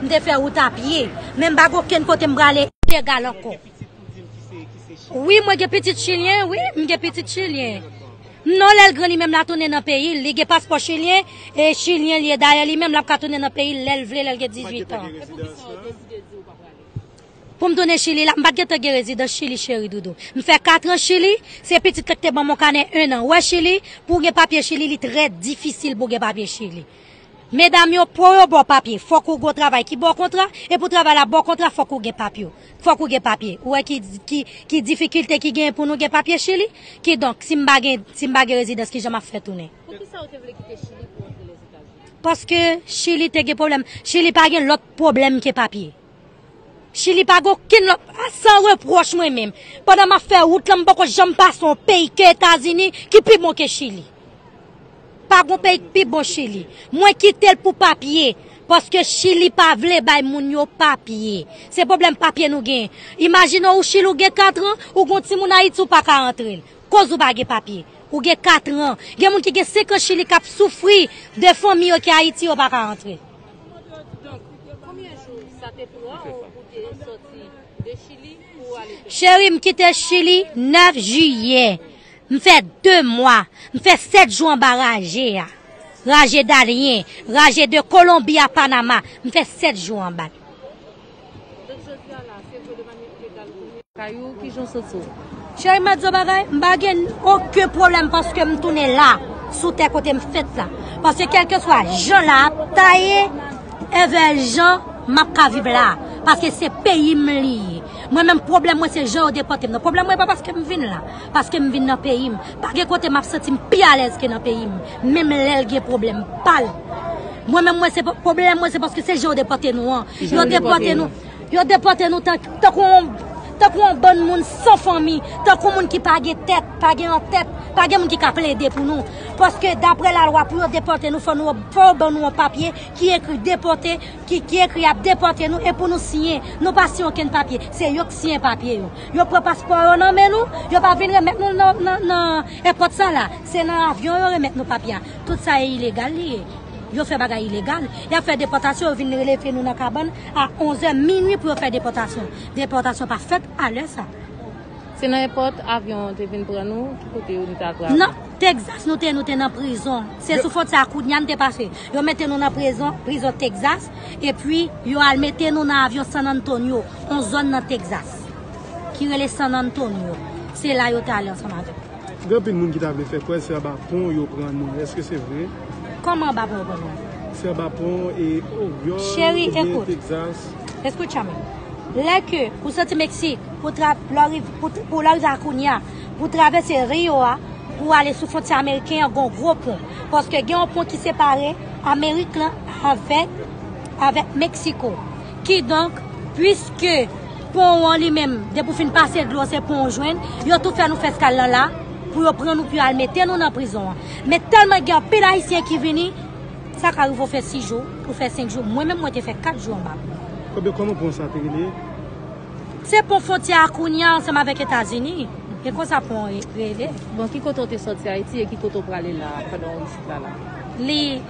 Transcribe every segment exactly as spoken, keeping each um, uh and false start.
M te fè wout a pye, men m pa gen okenn kote m prale ilegal ankò. Wi, mwen gen pitit chilyen, wi, m gen pitit chilyen. Non, lè l gran li menm l a tounen nan peyi l, li gen paspò chilyen, e chilyen li ye. Dayè, li menm l ap ka tounen nan peyi l lè l vle, lè l gen dizuit an. Pou m tounen Chili la, m pa t gentan gen rezidans Chili, cheri doudou. M fè kat an Chili, se pitit la ki te ban m yon kanè en an. Ou wè Chili, pou w gen papye Chili, li trè difisil pou w gen papye Chili. Medam yo, pou yo ba w papye, fòk ou gen yon travay ki ba w kontra, e pou travay la ba w kontra, fòk ou gen papye. Fòk ou gen papye. Ou wè ki, ki, ki difikilte ki genyen pou nou gen papye Chili? Kidonk, si m pa gen, si m pa gen rezidans, kijan m ap fè tounen? Poukisa ou te vle kite Chili pou w antre Lèzetazini? Paske Chili te gen pwoblèm. Chili pa gen lòt pwoblèm ke papye. Chili pa gen okenn lòt, a, san repwòch mwen menm. Pandan m ap fè wout lan, m poko janm pase yon peyi ke Etazini ki pi bon ke Chili. Pa gen peyi ki pi bon Chili. Mwen kite l pou papye, paske Chili pa vle bay moun yo papye. Se pwoblèm papye nou gen. Imajine w, ou Chili, ou gen kat an, ou gen yon timoun Ayiti, ou pa ka antre l. Koz ou pa gen papye. Ou gen kat an. Gen moun ki gen senk an Chili k ap soufri de fanmi yo ki Ayiti, yo pa ka antre. Donk, konbyen jou sa te pran w pou te soti de Chili pou w ale Pèn? Cheri, m kite Chili nèf jiyè. M fè de mwa. M fè sèt jou anba raje a. Raje Darien, raje de Kolonbi a Panama. M fè sèt jou anba l. Donk, jodi a la, se vre de manyè ilegal ou tounen? Kay ou, kijan w santi w? Cheri, m ap di w bagay, m pa gen okenn pwoblèm paske m tounen la, sou tè kote m fèt la. Paske kèlkeswa jan la ap ta ye, envè jan m ap ka viv la. Paske se peyi m li ye. Mwen menm, pwoblèm mwen se jan yo depòte m nan. Pwoblèm mwen pa paske m vin la, paske m vin nan peyi m. Pa gen kote m ap santi m pi alèz ke nan peyi m, menm lè l gen pwoblèm pa l. Mwen menm, mwen se pwoblèm mwen se paske se jan yo depòte nou an. Yo depòte nou. Yo depòte nou tan, tankou yon, tankou yon bann moun san fanmi, tankou moun ki pa gen tèt, pa gen antèt, pa gen moun ki ka plede pou nou. Paske daprè lalwa, pou yo depòte nou, fò nou, fò yo ban nou yon papye ki ekri depòte, ki, ki ekri y ap depòte nou, e pou nou siyen. Nou pa siyen okenn papye. Se yo k siyen papye yo. Yo pran paspò yo nan men nou, yo pa vin remèt nou nan, nan, nan èpòt sa la. Se nan avyon yo remèt nou papye a. Tout sa e ilegal li ye. Yo fè bagay ilegal. Y ap fè depòtasyon, yo vin leve nou nan kabann a onzè minui pou yo fè depòtasyon. Depòtasyon pa fèt a lè sa. Se nan èpòt avyon an te vin pran nou, ki kote yo nou te al pran? Nan Texas nou te, nou te nan prizon. Se sou fwontyè a Cunha n te pase. Yo mete nou nan prizon, prizon Texas, epi yo al mete nou nan avyon San Antonio, yon zòn nan Texas, ki rele San Antonio. Se la yo te ale ansanm avèk nou. Gen anpil moun ki ta vle fè kwè se anba pon yo pran nou. Èske se vre? Kòman anba pon yo pran nou? Se anba pon e Oryòl Cheri, oubyen ekout. Texas. Escúchame. Lè ke ou soti Meksik, pou tra-, pou lè w riv-, pou, pou lè w rive a Cunha, pou travèse Rio a, pou ale sou fwontyè ameriken an, gon gwo pon. Paske gen yon pon ki separe Amerik lan avèk, avèk Meksiko. Kidonk, piske pon an li menm, depi w fin pase dlo, se pon w jwenn, yo tou fè nou fè eskal lan la, pou yo pran nou, pou yo al mete nou nan prizon an. Men tèlman gen anpil Ayisyen ki vini, sa ka rive w fè sis jou, ou fè senk jou. Mwen menm, mwen te fè kat jou anba pon. Kòman, kòman pon sa te rele? Se pon fwontyè a Cunha ansanm avèk Etazini. E konsa pon an re-, rele. Bon, ki kote w te sòti Ayiti e ki kote w prale la pandan w isit la la? Li,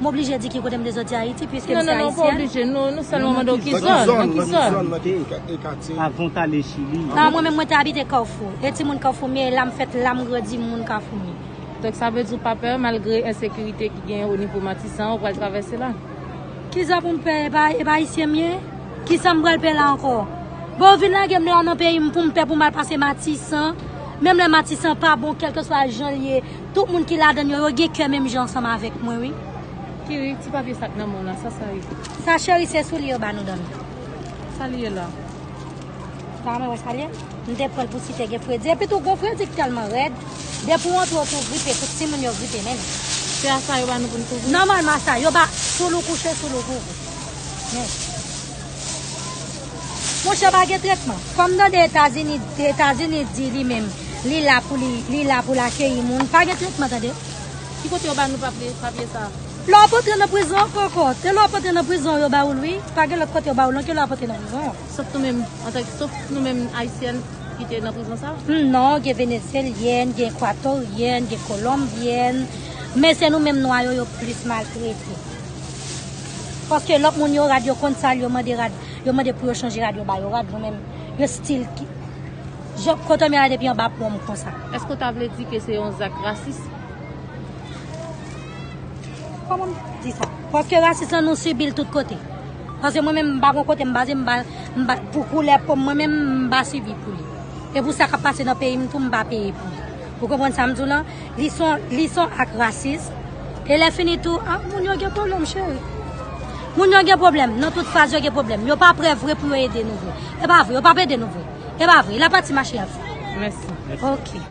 m oblije di ki kote m te sòti Ayiti, piske m se Ayisyèn. Non, non, non, pa oblije. Nou, nou sèlman mande w ki zòn, nan ki zòn. Nan ki zòn, nan ki katye? Avan w t ale Chili. Non, mwen menm, mwen te abite Kafou. E timoun Kafou m ye, la m fèt, la m grandi, m moun Kafou m ye. Donk, sa vle di w pa pè, malgre ensekirite ki genyen o nivo Matisan, ou pral travèse la? Kisa pou m pè, e pa, e pa Ayisyen m ye? Kisa m pral pè la ankò? Bon, yo vin lage m la nan peyi m pou m pè pou m al pase Matisan. Menm lè Matisan pa bon, kèlkeswa jan l ye, tout moun ki ladan l yo, yo gen kè menm jan ansanm avèk mwen, wi. Kiri, ti papye sa k nan men w la, sa sa ye? Sa, cheri, se soulye yo ba nou dòmi. Sa l ye la? Pa mwen wè sa l ye? M te pran l pou si te gen fredi. Epi tou, gon fredi k tèlman rèd. Depi w antre, w tou gripe, tout timoun yo gripe menm. Se a sa yo ba nou pou n kouvri? Nòmalman, a sa. Yo ba, sou l ou kouche, sou l ou kouvri. Men. Monchè, pa gen tretman. Kòm tande Etazini, Etazini di li menm, li la pou li, li la pou l akeyi moun. Pa gen tretman, tande. Ki kote yo ba nou papye, papye sa? Lè w ap antre nan prizon ankò, ankò. Se lè w ap antre nan prizon yo ba ou l, wi. Pa gen lòt kote yo ba ou l, non, ke lè w ap antre nan prizon. Sof nou menm, antanke, sof nou menm Ayisyèn ki te nan prizon sa? Hmm, non, gen Venezyelyèn, gen Ekwatoryen, gen Kolonbyèn. Men se nou menm nwa yo, yo plis maltrete. Paske lòt moun yo rad, yo konn sa, yo mande rad, yo mande pou yo chanje rad, yo ba yo rad, nou menm, yo stil ki. Jan, kote m ye a depi anba pon m konsa. Èske w ta vle di ke se yon zak rasis? Kòman m di sa? Paske rasis lan nou sibi l tout kote. Paske mwen menm m pa gon kote m baze, m pa, m pa, pou koulè po m, mwen menm m pa sibi pou li. E pou sa k ap pase nan peyi m tou, m pa peye pou li. Ou konprann sa m di w lan? Li son, li son ak rasis. E lè fini tou, ah, moun yo gen pwoblèm, cheri. Moun yo gen pwoblèm. Nan tout faz, yo gen pwoblèm. Yo pa prè vre pou yo ede nou vre. E pa vre, yo p ap ede nou vre. E pa vre. La pati mache ap fè. Mèsi. Ok.